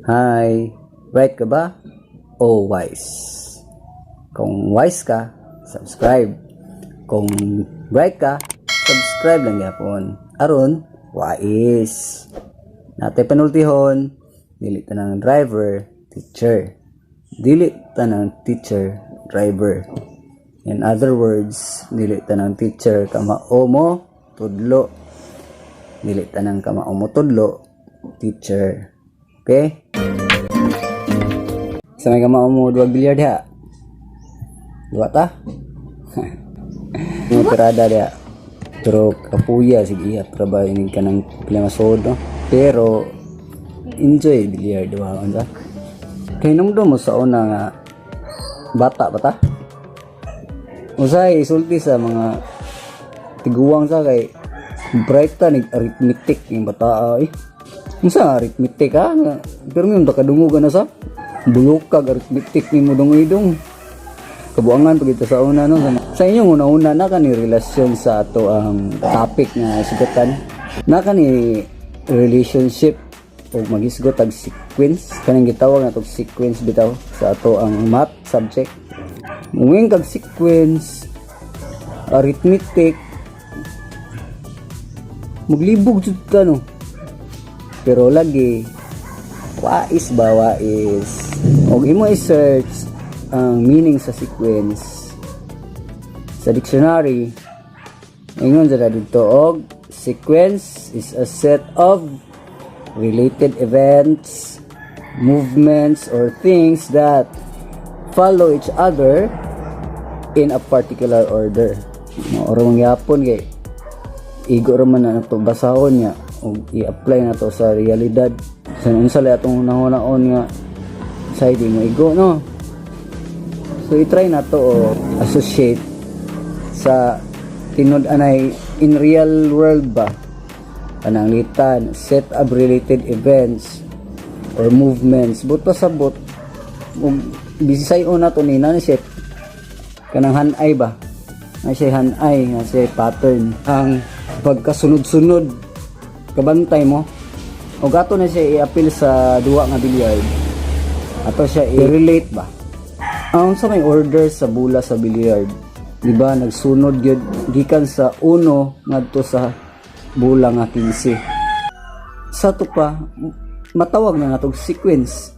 Hi, bright ka ba? O wise? Kung wise ka, subscribe. Kung bright ka, subscribe lang gyapon. Aron, wise. Natay panultihon, dili tanang driver, teacher. Dili tanang teacher, driver. In other words, dili tanang teacher kamao mo tudlo. Dili tanang kamao mo tudlo, teacher. Okay? Sa may kamao mo duwag bilyar diha. Duwa ta? Mo tirada diha. Pero kapuya sige iya trabaho ini ka ng problema no? Pero enjoy bilyar, di ba? Unsa? Kay numdum mo sa una nga bata ba ta? Usahay isulti sa mga tiguwang sa kay bright ta ni arithmetic yung bata ay. Unsa arithmetic ha? Pero ngayon kadungog na sa bulukag arithmetic nimo dong. Kabuangan pag ito sa una, no. Sa inyong una-una na kani relasyon sa ato ang topic nga sugutan. Na kani relationship o magisgot og sequence kaning gitawag na tog sequence bitaw sa ato ang math subject. Muingon kag sequence, arithmetic, maglibog jud ka, no? Pero lagi wais ba, wais og imo i-search ang meaning sa sequence sa dictionary, ingon sa dito og sequence is a set of related events, movements or things that follow each other in a particular order. No, oro gyapon kay igo ra man na nato basahon niya ug i-apply na to sa realidad sa unsa lay atong hunahon nga sa di mo igo, no? So i-try na to o associate sa tinud anay in real world ba, kanang litan set of related events or movements. But pasabot ug bisayon na to ni na siya kanang hanay ba na siya, hanay na siya pattern ang pagkasunod-sunod, kabantay mo. O ato na siya i-appeal sa duwa nga billiard, ato siya i-relate ba ang sa may order sa bula sa billiard, di ba? Nagsunod gyud gikan sa uno ngadto sa bula nga 15. Sa to pa matawag na natog sequence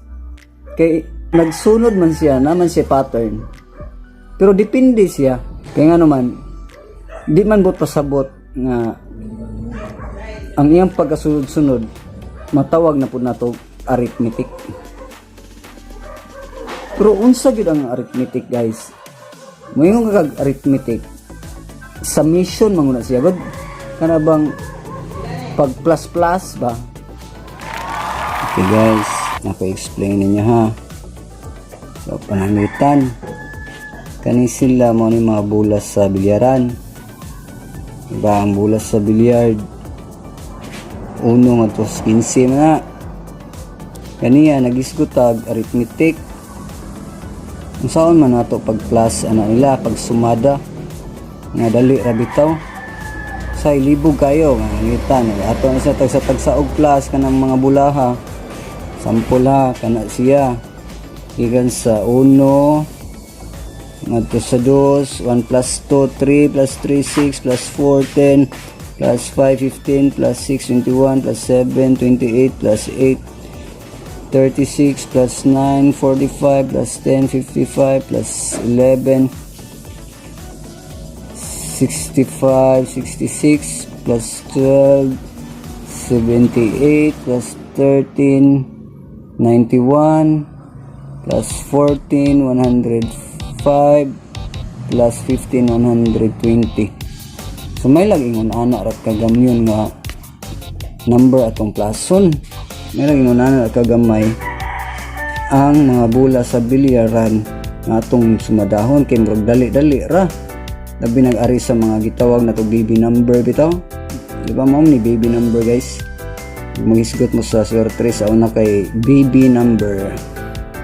kay nagsunod man siya, naman siya pattern, pero depende siya kay nga naman di man bot pasabot nga ang iyang pagkasunod-sunod matawag na pud nato arithmetic. Pero unsa gyud ang arithmetic, guys? Moingon ka kag arithmetic, summation man guna siya gud, kana bang pag plus plus ba? Okay guys, ako explain ninyo ha. So pananglitan kani sila mo ni mga bulas sa bilyaran. Diba ang bulas sa bilyard uno nga to 15 man na kaniya nagisgot tag arithmetic. Unsaon man nato pag plus ana nila, pag sumada nga dali ra bitaw sa libog kayo nga ngitan ato na sa tagsa tagsa og plus kanang mga bulaha. Sample ha, kana siya gikan sa uno ngadto sa 2, 1 plus 2, 3, plus 3, 6, plus 4, 10, plus 5, 15, plus 6, 21, plus 7, 28, plus 8, 36, plus 9, 45, plus 10, 55, plus 11, 65, 66, plus 12, 78, plus 13, 91, plus 14, 105, plus 15, 120. So may lang ingon ana rat kagamyon nga number atong plason. May lang ingon ana rat kagamay ang mga bula sa bilyaran nga atong sumadahon kay murag dali-dali ra. Labi nag-ari sa mga gitawag na to baby number bitaw. Di ba mao ni baby number, guys? Magisgot mo sa swerte sa una kay baby number.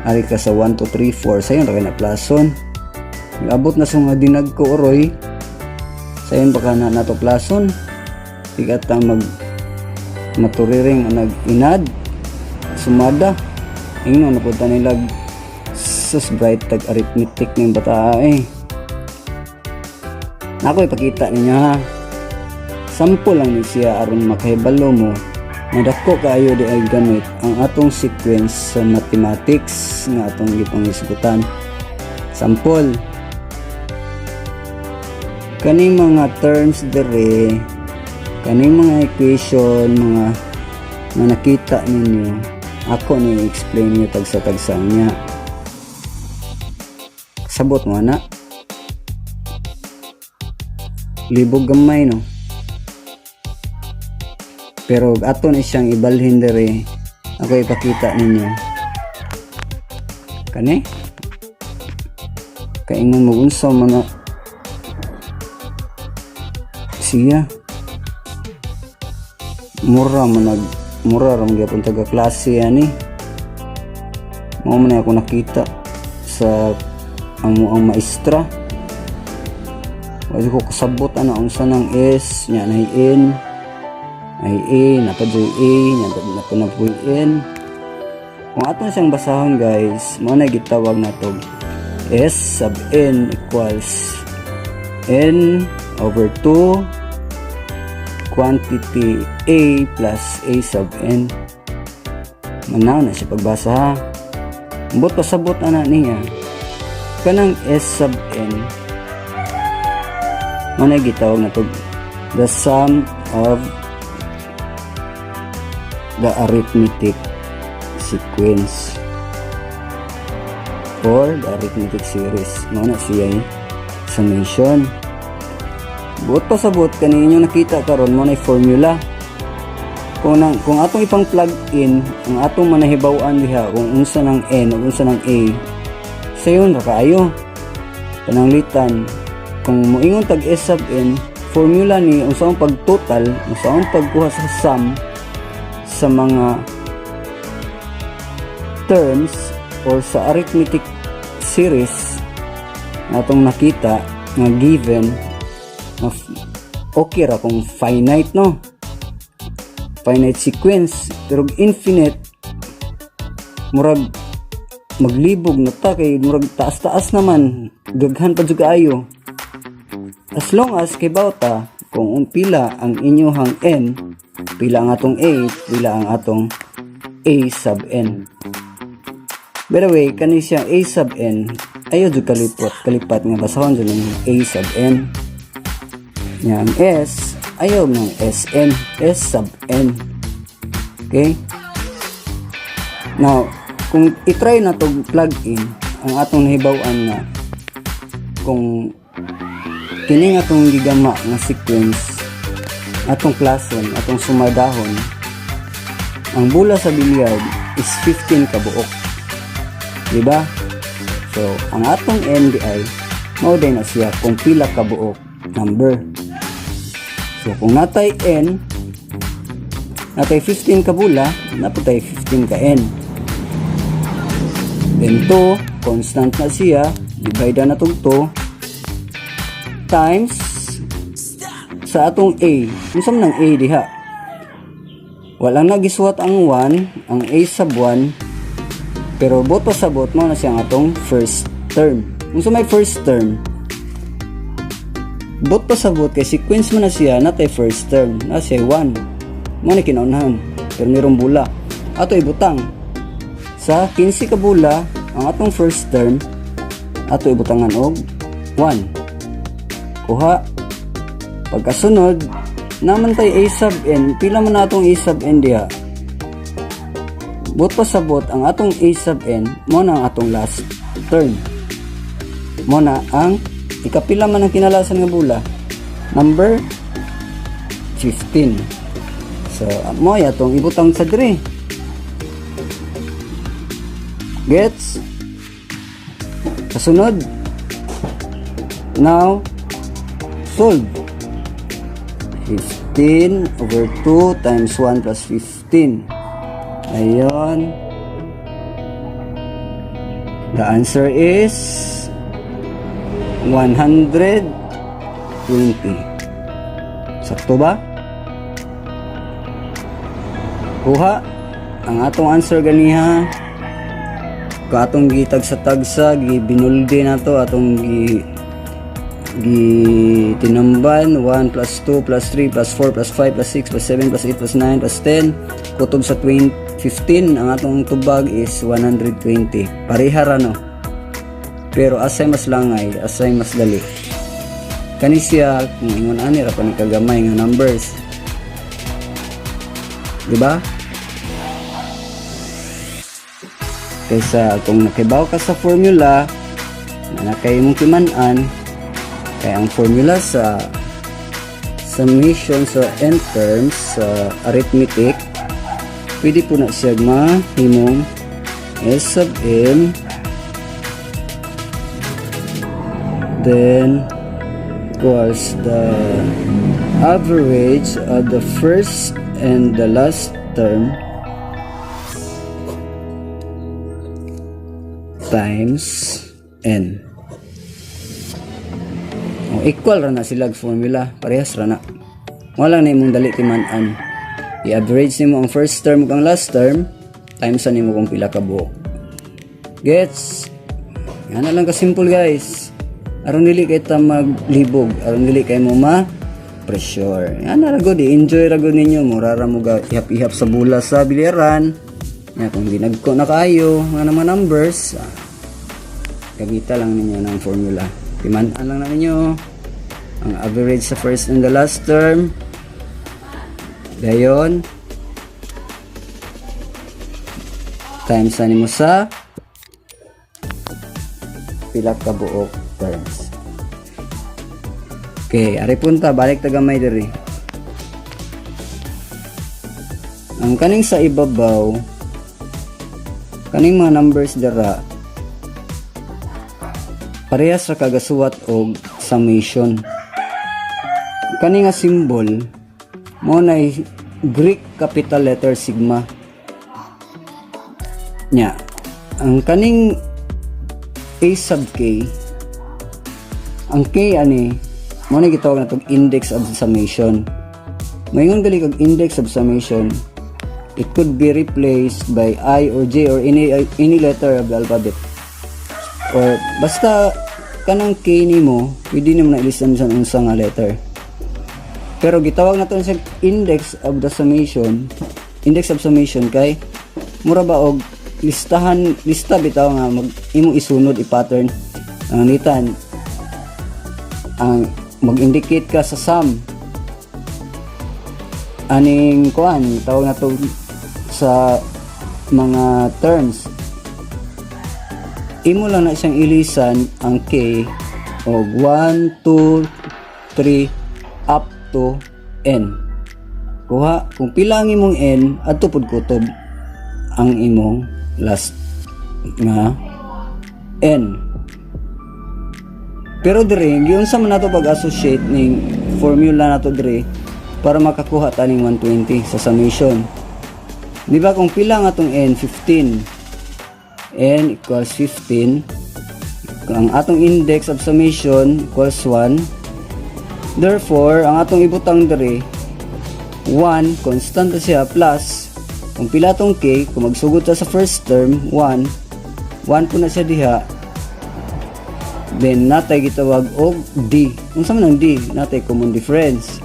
Ari ka sa 1, 2, 3, 4. Sayon ra kay na plason. Abot na sa mga dinag ko oroy. Sayon baka na nato plason. Tigat ang mag maturiring ang nag-inad. Sumada. Ingnon na pud ta nila, sus, bright tag arithmetic ng bata eh. Ako ipakita ninyo ha. Sample lang ni siya aron makahibalo mo na dako kaayo di ay gamit ang atong sequence sa mathematics nga atong gipanghisgutan. Sample. Kaning mga terms dire, kaning mga equation, mga nga nakita ninyo, ako ni explain niyo tagsa-tagsa niya. Sabot mo na. Libog gamay, no? Pero ato ni siyang ibalhin dere. Ako ipakita ninyo. Kani? Kaingon mo unsa man na siya. Mura man nag mura ra man gyapon taga klase ani. Mao man na ako nakita sa ang maestra. Wala ko kasabot ana unsa nang S nya na N ay A napa joy A nya napa na poy N. Kung ato siyang basahon, guys, mao na gitawag nato S sub n equals n over 2 quantity A plus A sub n. Manaw na siya pagbasa ha. Ambot pasabot ana niya. Kanang S sub n mao na gitawag nato the sum of the arithmetic sequence or the arithmetic series. Mao na siya eh, summation. Buot pasabot kani inyong nakita karon mao na formula. Kung atong ipang plug in ang atong manahibaw-an diha kung unsa ng n ug unsa ng a, sayon ra kaayo. Pananglitan kung moingon tag S sub n, formula ni unsa ang pag-total, unsa ang pagkuha sa sum sa mga terms or sa arithmetic series na atong nakita nga given na okay ra kung finite, no, finite sequence, pero infinite murag maglibog na ta kay murag taas-taas naman, daghan pa jud kaayo. As long as kay ta kung pila ang inyuhang n, pila ang atong a, pila ang atong a sub n. By the way, kani siya a sub n, ayaw jud kalipot kalipat nga basahon jud ng a sub n. Nya ang s, ayaw ng sn, s sub n. Okay, now kung i-try na to plug in ang atong nahibaw-an nga kung kini nga atong gigama nga sequence, atong klason, atong sumadahon, ang bola sa billiard is 15 ka buok, di ba? So ang atong n di ay mao din na siya kung pila ka buok number. So kung natay n, natay 15 ka bola, naputay 15 ka n. Then 2, constant na siya, divide na tong 2 times sa atong a. Unsa man ang a diha? Walang nagisuwat ang 1, ang a sub 1, pero buot pasabot mao na siya ang atong first term. Unsa may first term? Buot pasabot kay sequence man na siya, natay first term, na siya 1. Mao na kinaunhan, pero mayroong bula. Ato ibutang sa 15 ka bula, ang atong first term ato ibutangan og 1. Kuha. Pagkasunod, naman tay a sub n, pila man atong a sub n diha? Buot pasabot ang atong a sub n, mao na ang atong last term. Mao na ang ikapila man ang kinalasan nga bula? Number 15. So, mao ay atong ibutang sa dire. Gets? Kasunod. Now, solve. 15 over 2 times 1 plus 15. Ayun. The answer is 120. Sakto ba? Kuha. Ang atong answer ganiha Kung atong gitagsa-tagsa, gibinulde nato, atong gi tinamban, 1 plus 2 plus 3 plus 4 plus 5 plus 6 plus 7 plus 8 plus 9 plus 10 kutob sa 20, 15, ang atong tubag is 120. Pareha ra, no? Pero asay mas langay, asay mas dali? Kani siya, kung ingon ani ra pa ni kagamay nga numbers, di ba? Kaysa kung nakibaw ka sa formula na nakay imong timan-an, kay ang formula sa summation sa n terms sa arithmetic, pwede po na siya mahimong S sub m then equals the average of the first and the last term times n. O, equal ra na sila formula, parehas ra na. Wala na imong dali timan-an. I-average nimo ang first term ug ang last term, times nimo kung pila ka buok. Gets? Yan na lang ka-simple, guys. Aron dili kay ta maglibog, aron dili kay mo ma pressure. Yan na ra gud, i-enjoy ra gud ninyo, mura ra mo ga ihap-ihap sa bula sa bilyaran. Ya, kung ginagko na kayo nga mga numbers, gamitan lang ninyo ng formula. Timan-an lang na ninyo ang average sa first and the last term. Dayon times na nimo sa pila ka buok terms. Okay, ari punta, balik ta gamay diri. Ang kaning sa ibabaw, kaning mga numbers dira, parehas ra kagasuwat og summation. Kani nga symbol mo na Greek capital letter sigma. Nya, ang kaning A sub k, ang k ani mo na gitawag natong index of summation. Moingon gali kag index of summation, it could be replaced by I or J or any letter of the alphabet. Or basta kanang k nimo, pwede nimo na ilisan bisan unsa nga letter. Pero gitawag nato sa index of the summation, index of summation kay mura ba og listahan, lista bitaw nga mag imo isunod i-pattern. Ang nitan ang mag-indicate ka sa sum aning kuan, tawag na to sa mga terms, imo lang na siyang ilisan ang k og 1, 2, 3 up to n. Kuha kung pila ang imong n, adto pud kutob ang imong last nga n. Pero diri, giunsa man nato pag-associate ning formula nato diri para makakuha ta ning 120 sa summation? Di ba kung pila nga atong n, 15, n equals 15, ang atong index of summation equals 1. Therefore, ang atong ibutang diri 1, constant na siya, plus kung pila tong k, kung magsugod ta sa first term, 1, 1 po na siya diha. Then natay gitawag og d. Unsa man ang d? Natay common difference.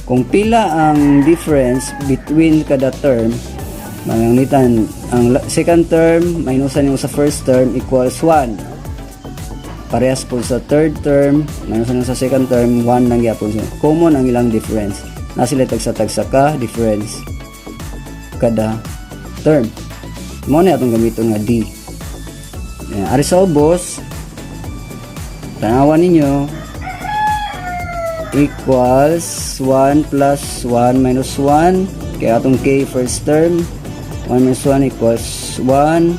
Kung pila ang difference between kada term, mangangitan ang second term minusan nimo sa first term equals 1. Parehas po sa third term, minusan nimo sa second term, 1 lang gyapon siya. Common ang ilang difference. Na sila tagsa-tagsa ka difference kada term. Mo na atong gamiton nga d. Ayan, ari sa ubos, tanawan ninyo, equals 1 plus 1 minus 1, kaya atong k first term, 1 minus 1 equals 1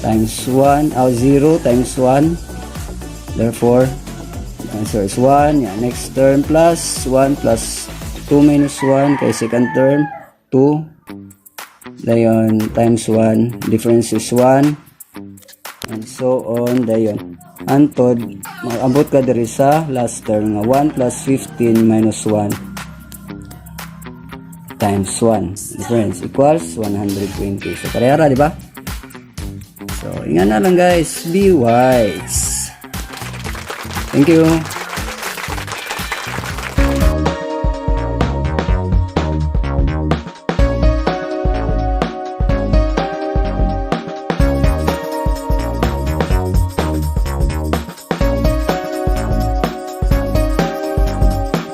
times 1, oh, 0 times 1. Therefore, answer is 1. Yeah, next term, plus 1 plus 2 minus 1 kay second term, 2. Dayon times 1, difference is 1, and so on. Dayon antod mag-abot ka diri sa last term nga 1 plus 15 minus 1 times 1, difference equals 120. So pareha ra, di ba? So, ingana lang, guys, be wise. Thank you.